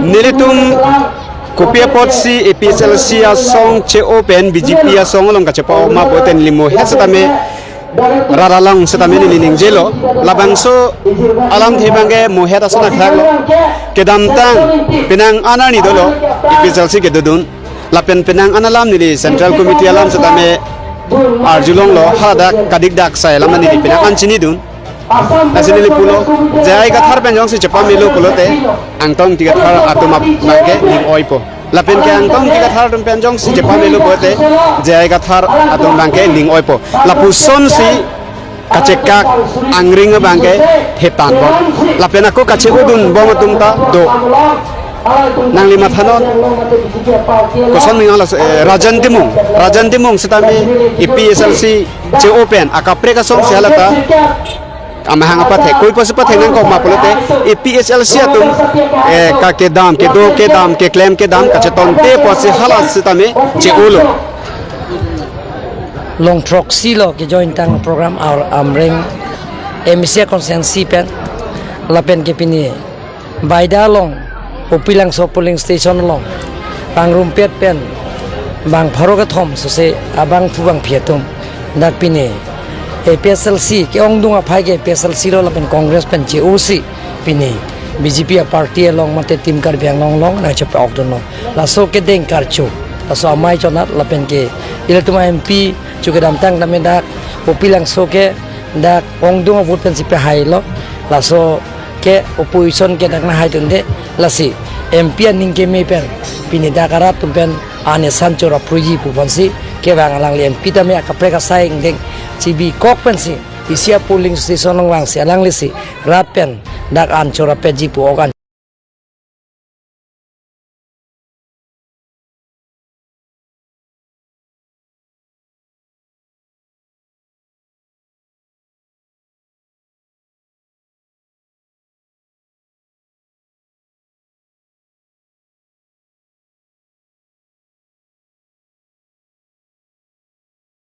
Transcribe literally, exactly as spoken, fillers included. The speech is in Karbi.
Nelitum kopi apotsi A P H L C asong che-o pen B J P asong along kachepa-o ma pulote neli mohet setame rat alam setame neli ningjelo. Labangso alamthe abangke mohet ason akhak lo. Kedamtang penang an arni dolo A P H L C kedodun. Lapen penang an alam neli Central Committee alam setame arjulonglo, haladak kadik dak sai alam neli penang an chinidun. Lasi neli pulo, J I Kathar pen jongsi chepamelo pulote, Angtong Ingti Kathar atum abangke ning oipo. Lapen ke Angtong Ingti Kathar atum pen jongsi chepamelo pulote, J I Kathar atum abangke ning oipo. Lapusonsi kachekak angring abangke thetan bom. Lapen ako kache-odun bom atum ta do. Nangli mathanon. Koson aning halaso, eh, Rajan Timung. Rajan Timung setame A P H L C che-o pen akaprek asongsi halata amahang apathek. Koiposi pathek nangkok ma pulote A P H L C atum, eh, kakedam, kedo kedam, keklem kedam, kachetonte apotsi hala setame che-olo. Long throksi lo ke join tang program ar Amreng M C constituency pen lapen ke pini Baida along Upilangso polling station along pangrumpet pen bang pharo kethom sose abangphu bangphi atum dak pini A P H L C ke-ongdung aphai ke A P H L C lo lapen Congress pen che-osi pini B J P a party along mate Team Karbi Anglong along nangchepa-okdunlo. Laso kedeng karcho, laso amei chonat lapen ke ilitum M P chu kedamtang tame dak Upilangso ke dak ongdung avote pensi pehailo. Laso ke opposition ke dak nanghaidunde, lasi M P aning keme pen pini dak arat atum pen anesan chora pruji pu ponsi kevang alangli M P tame akaprek asai ingdeng chibikok pensi isi a polling station along vangsi alanglisi rat pen dak an chora peji pu-ok an